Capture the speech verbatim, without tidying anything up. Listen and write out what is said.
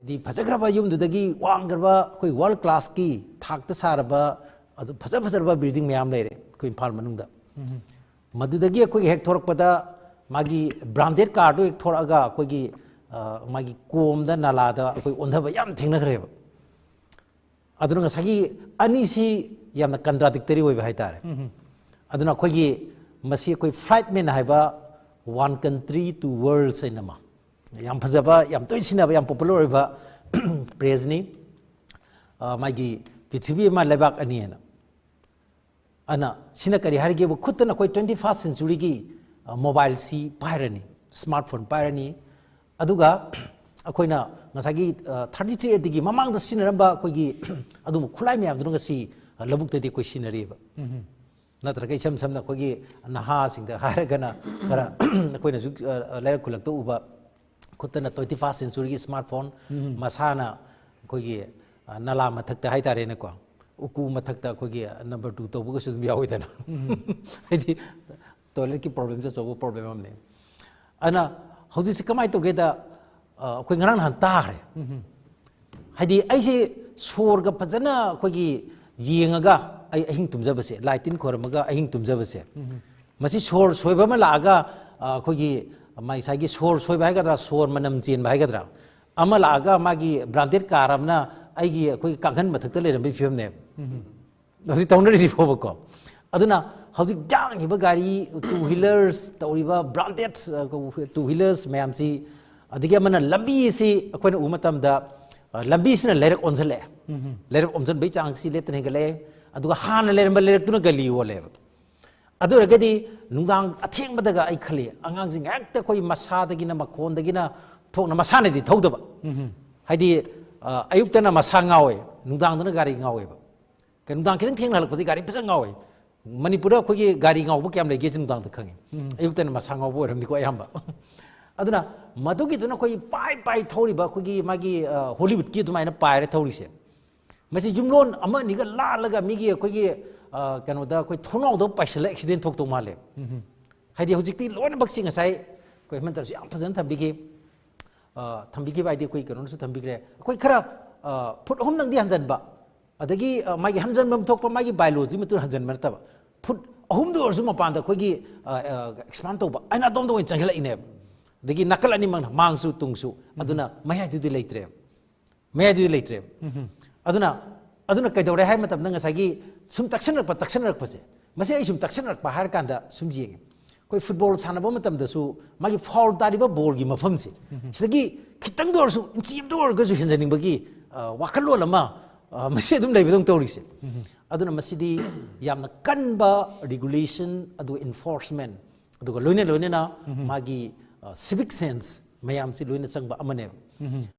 ꯍꯥꯏꯗꯤ ꯐꯖꯈ꯭ꯔꯕ ꯌꯨꯝꯗꯨꯗꯒꯤ ꯋꯥꯡꯈ꯭ꯔꯕ ꯑꯩꯈꯣꯏ ꯋꯥꯔꯜ ꯀ꯭ꯂꯥꯁꯀꯤ ꯊꯥꯛꯇ ꯁꯥꯔꯕ ꯑꯗꯨ ꯐꯖ ꯐꯖꯔꯕ ꯕꯤꯜꯗꯤꯡ ꯃꯌꯥꯝ ꯂꯩꯔꯦ ꯑꯩꯈꯣꯏ ꯏꯝꯐꯥꯜ ꯃꯅꯨꯡꯗ꯫ ꯃꯗꯨꯗꯒꯤ ꯑꯩꯈꯣꯏꯒꯤ ꯍꯦꯛ ꯊꯣꯔꯛꯄꯗ ꯃꯥꯒꯤ ꯕ꯭ꯔꯥꯟꯗꯦꯗ ꯀꯥꯔꯗꯨ ꯍꯦꯛ ꯊꯣꯔꯛꯑꯒ ꯑꯩꯈꯣꯏꯒꯤ ꯃꯥꯒꯤ ꯀꯣꯝꯗ ꯅꯥꯂꯥꯗ ꯑꯩꯈꯣꯏ ꯑꯣꯟꯊꯕ ꯌꯥꯝ ꯊꯦꯡꯅꯈ꯭ꯔꯦꯕ꯫ ꯑꯗꯨꯅ ꯉꯁꯥꯏꯒꯤ ꯑꯅꯤꯁꯤ ꯌꯥꯝꯅ ꯀꯟꯇ꯭ꯔꯥꯗꯤꯛꯇꯔꯤ ꯑꯣꯏꯕ ꯍꯥꯏꯇꯥꯔꯦ꯫ ꯑꯗꯨꯅ ꯑꯩꯈꯣꯏꯒꯤ ꯃꯁꯤ ꯑꯩꯈꯣꯏ ꯐ꯭ꯂꯥꯏꯠꯃꯦꯟ ꯍꯥꯏꯕ ꯋꯥꯟ ꯀꯟꯇ꯭ꯔꯤ ꯇꯨ ꯋꯥꯔꯜꯁ ꯍꯥꯏꯅ ꯑꯃ ꯌꯥꯝ ꯐꯖꯕ, ꯌꯥꯝ ꯇꯣꯏꯅ ꯁꯤꯖꯤꯟꯅꯕ, ꯌꯥꯝ ꯄꯣꯄꯨꯂꯔ ꯑꯣꯏꯕ ꯄ꯭ꯔꯦꯖꯅꯤ꯫ ꯃꯥꯒꯤ ꯄ꯭ꯔꯤꯊꯤꯕꯤ ꯑꯃ ꯂꯩꯕꯥꯛ ꯑꯅꯤ ꯍꯥꯏꯅ꯫ ꯑꯗꯨꯅ ꯁꯤꯅ ꯀꯔꯤ ꯍꯥꯏꯔꯤꯒꯦꯕꯨ, ꯈꯨꯠꯇꯅ ꯑꯩꯈꯣꯏ ꯇ꯭ꯋꯦꯟꯇꯤ ꯐꯥꯔꯁ ꯁꯦꯟꯆꯨꯔꯤꯒꯤ ꯃꯣꯕꯥꯏꯜꯁꯤ ꯄꯥꯏꯔꯅꯤ, ꯁ꯭ꯃꯥꯔꯠ ꯐꯣꯟ ꯄꯥꯏꯔꯅꯤ, ꯑꯗꯨꯒ ꯑꯩꯈꯣꯏꯅ ꯉꯁꯥꯏꯒꯤ ꯊꯥꯔꯇꯤ ꯊ꯭ꯔꯤ ꯑꯦꯗꯤꯒꯤ ꯃꯃꯥꯡꯗ ꯁꯤꯖꯤꯟꯅꯔꯝꯕ ꯑꯩꯈꯣꯏꯒꯤ ꯑꯗꯨꯒꯨꯝꯕ ꯈꯨꯠꯂꯥꯏ ꯃꯌꯥꯝꯗꯨꯅ ꯉꯁꯤ ꯂꯧꯕꯨꯛꯇꯗꯤ ꯑꯩꯈꯣꯏ ꯁꯤꯖꯤꯟꯅꯔꯤꯕ꯫ ꯅꯠꯇ꯭ꯔꯒ ꯏꯁꯝ ꯁꯝꯅ ꯑꯩꯈꯣꯏꯒꯤ ꯅꯍꯥꯁꯤꯡꯗ ꯍꯥꯏꯔꯒꯅ ꯈꯔ ꯑꯩꯈꯣꯏꯅꯁꯨ ꯂꯩꯔꯛ ꯈꯨꯜꯂꯛꯇ ꯎꯕ ꯈꯨꯠꯇꯅ ꯇ꯭ꯋꯦꯟꯇꯤ ꯐꯥꯔꯁ ꯁꯦꯟꯆꯨꯔꯤꯒꯤ ꯁ꯭ꯃꯥꯔꯠ ꯐꯣꯟ ꯃꯁꯥꯅ ꯑꯩꯈꯣꯏꯒꯤ ꯅꯂꯥ ꯃꯊꯛꯇ ꯍꯥꯏꯇꯥꯔꯦꯅꯦꯀꯣ, ꯎꯀꯨ ꯃꯊꯛꯇ ꯑꯩꯈꯣꯏꯒꯤ ꯅꯝꯕꯔ ꯇꯨ ꯇꯧꯕꯒꯁꯨ ꯑꯗꯨꯝ ꯌꯥꯎꯋꯤꯗꯅ꯫ ꯍꯥꯏꯗꯤ ꯇꯣꯏꯂꯦꯠꯀꯤ ꯄ꯭ꯔꯣꯕ꯭ꯂꯦꯝꯁꯦ ꯑꯆꯧꯕ ꯄ꯭ꯔꯣꯕ꯭ꯂꯦꯝ ꯑꯃꯅꯤ꯫ ꯑꯗꯨꯅ ꯍꯧꯖꯤꯛꯁꯦ ꯀꯃꯥꯏꯅ ꯇꯧꯒꯦꯗ, ꯑꯩꯈꯣꯏ ꯉꯔꯥꯡ ꯅꯍꯥꯟ ꯇꯥꯈ꯭ꯔꯦ꯫ ꯍꯥꯏꯗꯤ ꯑꯩꯁꯦ ꯁꯣꯔꯒ ꯐꯖꯅ ꯑꯩꯈꯣꯏꯒꯤ ꯌꯦꯡꯉꯒ ꯑꯩ ꯑꯍꯤꯡ ꯇꯨꯝꯖꯕꯁꯦ, ꯂꯥꯏ ꯇꯤꯟ ꯈꯣꯏꯔꯝꯃꯒ ꯑꯍꯤꯡ ꯇꯨꯝꯖꯕꯁꯦ, ꯃꯁꯤ ꯁꯣꯔ ꯁꯣꯏꯕ ꯑꯃ ꯂꯥꯛꯑꯒ ꯑꯩꯈꯣꯏꯒꯤ ꯉꯁꯥꯏꯒꯤ ꯁꯣꯔ ꯁꯣꯏꯕ ꯍꯥꯏꯒꯗ꯭ꯔꯥ, ꯁꯣꯔ ꯃꯅꯝ ꯆꯦꯟꯕ ꯍꯥꯏꯒꯗ꯭ꯔꯥ, ꯑꯃ ꯂꯥꯛꯑꯒ ꯃꯥꯒꯤ ꯕ꯭ꯔꯥꯟꯗꯦꯗ ꯀꯥꯔ ꯑꯃꯅ ꯑꯩꯒꯤ ꯑꯩꯈꯣꯏꯒꯤ ꯀꯥꯡꯈꯟ ꯃꯊꯛꯇ ꯂꯩꯔꯝꯕꯒꯤ ꯐꯤꯕꯝꯅꯦꯕ ꯍꯧꯖꯤꯛ ꯇꯧꯅꯔꯤꯁꯤ ꯐꯥꯎꯕꯀꯣ꯫ ꯑꯗꯨꯅ ꯍꯧꯖꯤꯛ ꯌꯥꯡꯉꯤꯕ ꯒꯥꯔꯤ, ꯇꯨ ꯋꯤꯂꯔꯁ ꯇꯧꯔꯤꯕ ꯕ꯭ꯔꯥꯟꯗꯦꯗ ꯇꯨ ꯋꯤꯂꯔꯁ ꯃꯌꯥꯝꯁꯤ, ꯑꯗꯒꯤ ꯑꯃꯅ ꯂꯝꯕꯤ ꯑꯁꯤ ꯑꯩꯈꯣꯏꯅ ꯎꯕ ꯃꯇꯝꯗ ꯂꯝꯕꯤꯁꯤꯅ ꯂꯩꯔꯛ ꯑꯣꯟꯁꯤꯜꯂꯛꯑꯦ꯫ ꯂꯩꯔꯛ ꯑꯣꯟꯁꯤꯟꯕꯒꯤ ꯆꯥꯡꯁꯤ ꯂꯦꯞꯇꯅ ꯍꯦꯟꯒꯠꯂꯛꯑꯦ꯫ ꯑꯗꯨꯒ ꯍꯥꯟꯅ ꯂꯩꯔꯝꯕ ꯂꯩꯔꯛꯇꯨꯅ ꯒꯂꯤ ꯑꯣꯜꯂꯦꯕ꯫ ꯑꯗꯨ ꯑꯣꯏꯔꯒꯗꯤ ꯅꯨꯡꯗꯥꯡ ꯑꯊꯦꯡꯕꯗꯒ ꯑꯩ ꯈꯜꯂꯤ, ꯑꯉꯥꯡꯁꯤꯡ ꯍꯦꯛꯇ ꯑꯩꯈꯣꯏ ꯃꯁꯥꯗꯒꯤꯅ, ꯃꯈꯣꯟꯗꯒꯤꯅ ꯊꯣꯛꯅ ꯃꯁꯥꯅꯗꯤ ꯊꯧꯗꯕ, ꯍꯥꯏꯗꯤ ꯑꯌꯨꯛꯇꯅ ꯃꯁꯥ ꯉꯥꯎꯋꯦ, ꯅꯨꯡꯗꯥꯡꯗꯅ ꯒꯥꯔꯤ ꯉꯥꯎꯋꯦꯕ꯫ ꯀꯩꯅꯣ, ꯅꯨꯡꯗꯥꯡ ꯈꯤꯇꯪ ꯊꯦꯡꯅ ꯍꯜꯂꯛꯄꯗꯤ ꯒꯥꯔꯤ ꯐꯖꯅ ꯉꯥꯎꯋꯦ꯫ ꯃꯅꯤꯄꯨꯔꯗ ꯑꯩꯈꯣꯏꯒꯤ ꯒꯥꯔꯤ ꯉꯥꯎꯕ ꯀꯌꯥꯝ ꯂꯩꯒꯦꯁꯤ ꯅꯨꯡꯗꯥꯡꯗ ꯈꯪꯉꯤ꯫ ꯑꯌꯨꯛꯇꯅ ꯃꯁꯥ ꯉꯥꯎꯕ ꯑꯣꯏꯔꯝꯅꯤꯀꯣ ꯑꯌꯥꯝꯕ꯫ ꯑꯗꯨꯅ ꯃꯗꯨꯒꯤꯗꯨꯅ ꯑꯩꯈꯣꯏꯒꯤ ꯄꯥꯏ ꯄꯥꯏ ꯊꯧꯔꯤꯕ ꯑꯩꯈꯣꯏꯒꯤ ꯃꯥꯒꯤ ꯍꯣꯂꯤꯋꯨꯗꯀꯤ ꯑꯗꯨꯃꯥꯏꯅ ꯄꯥꯏꯔ ꯊꯧꯔꯤꯁꯦ, ꯃꯁꯤ ꯌꯨꯝꯂꯣꯟ ꯑꯃ ꯑꯅꯤꯒ ꯂꯥꯜꯂꯒ ꯃꯤꯒꯤ ꯑꯩꯈꯣꯏꯒꯤ ꯀꯩꯅꯣꯗ ꯑꯩꯈꯣꯏ ꯊꯣꯡꯅꯥꯎꯗ ꯄꯥꯏꯁꯤꯜꯂ ꯑꯦꯛꯁꯤꯗꯦꯟ ꯊꯣꯛꯇꯧ ꯃꯥꯜꯂꯦ꯫ ꯍꯥꯏꯗꯤ ꯍꯧꯖꯤꯛꯇꯤ ꯂꯣꯏꯅꯃꯛꯁꯤ ꯉꯁꯥꯏ ꯑꯩꯈꯣꯏ ꯍꯦꯃꯟꯇꯁꯨ ꯌꯥꯝ ꯐꯖꯅ ꯊꯝꯕꯤꯈꯤ꯫ ꯑ, ꯊꯝꯕꯤꯈꯤꯕ ꯍꯥꯏꯗꯤ ꯑꯩꯈꯣꯏ ꯀꯩꯅꯣꯅꯁꯨ ꯊꯝꯕꯤꯈ꯭ꯔꯦ, ꯑꯩꯈꯣꯏ ꯈꯔ, ꯑ, ꯐꯨꯠ ꯑꯍꯨꯝꯗꯪꯗꯤ ꯍꯟꯖꯟꯕ, ꯑꯗꯒꯤ, ꯑ, ꯃꯥꯒꯤ ꯍꯟꯖꯟꯐꯝ ꯊꯣꯛꯄ ꯃꯥꯒꯤ ꯕꯥꯏꯂꯣꯖꯤ ꯃꯇꯨꯡ ꯍꯟꯖꯟꯕ ꯅꯠꯇꯕ, ꯐꯨꯠ ꯑꯍꯨꯝꯗ ꯑꯣꯏꯔꯁꯨ ꯃꯄꯥꯟꯗ ꯑꯩꯈꯣꯏꯒꯤ, ꯑ, ꯑ, ꯑꯦꯛꯁꯄꯥꯟ ꯇꯧꯕ ꯑꯩꯅ ꯑꯗꯣꯝꯗ ꯑꯣꯏꯅ ꯆꯪꯁꯤꯜꯂꯛꯏꯅꯦꯕ꯫ ꯑꯗꯒꯤ ꯅꯥꯀꯜ ꯑꯅꯤꯃꯛꯅ ꯃꯥꯡꯁꯨ ꯇꯨꯡꯁꯨ, ꯑꯗꯨꯅ ꯃꯌꯥꯏꯗꯨꯗꯤ ꯂꯩꯇ꯭ꯔꯦꯕ꯫ ꯃꯌꯥꯏꯗꯨꯗꯤ ꯂꯩꯇ꯭ꯔꯦꯕ꯫ ꯑꯗꯨꯅ, ꯑꯗꯨꯅ ꯀꯩꯗꯧꯔꯦ ꯍꯥꯏꯕ ꯃꯇꯝꯗ ꯉꯁꯥꯏꯒꯤ ꯁꯨꯝ ꯇꯛꯁꯟꯅꯔꯛꯄ, ꯇꯛꯁꯟꯅꯔꯛꯄꯁꯦ, ꯃꯁꯤ ꯑꯩ ꯁꯨꯝ ꯇꯛꯁꯟꯅꯔꯛꯄ ꯍꯥꯏꯔ ꯀꯥꯟꯗ ꯁꯨꯝ ꯌꯦꯡꯉꯦ꯫ ꯑꯩꯈꯣꯏ ꯐꯨꯠꯕꯣꯜ ꯁꯥꯟꯅꯕ ꯃꯇꯝꯗꯁꯨ ꯃꯥꯒꯤ ꯐꯥꯎꯜ ꯇꯥꯔꯤꯕ ꯕꯣꯜꯒꯤ ꯃꯐꯝꯁꯦ, ꯁꯤꯗꯒꯤ ꯈꯤꯇꯪꯗ ꯑꯣꯏꯔꯁꯨ, ꯏꯟꯆꯤ ꯑꯃꯇ ꯑꯣꯏꯔꯒꯁꯨ ꯍꯦꯟꯖꯟꯅꯤꯡꯕꯒꯤ, ꯑ, ꯋꯥꯈꯜꯂꯣꯟ ꯑꯃ, ꯑ, ꯃꯁꯤ ꯑꯗꯨꯝ ꯂꯩꯕꯗꯧꯅ ꯇꯧꯔꯤꯁꯦ꯫ ꯑꯗꯨꯅ ꯃꯁꯤꯗꯤ ꯌꯥꯝꯅ ꯀꯟꯕ ꯔꯤꯒꯨꯂꯦꯁꯟ, ꯑꯗꯨꯒ ꯏꯟꯐꯣꯔꯁꯃꯦꯟ, ꯑꯗꯨꯒ ꯂꯣꯏꯅ ꯂꯣꯏꯅꯅ ꯃꯥꯒꯤ, ꯑ, ꯁꯤꯚꯤꯛ ꯁꯦꯟꯁ ꯃꯌꯥꯝꯁꯤ ꯂꯣꯏꯅ ꯆꯪꯕ ꯑꯃꯅꯦꯕ꯫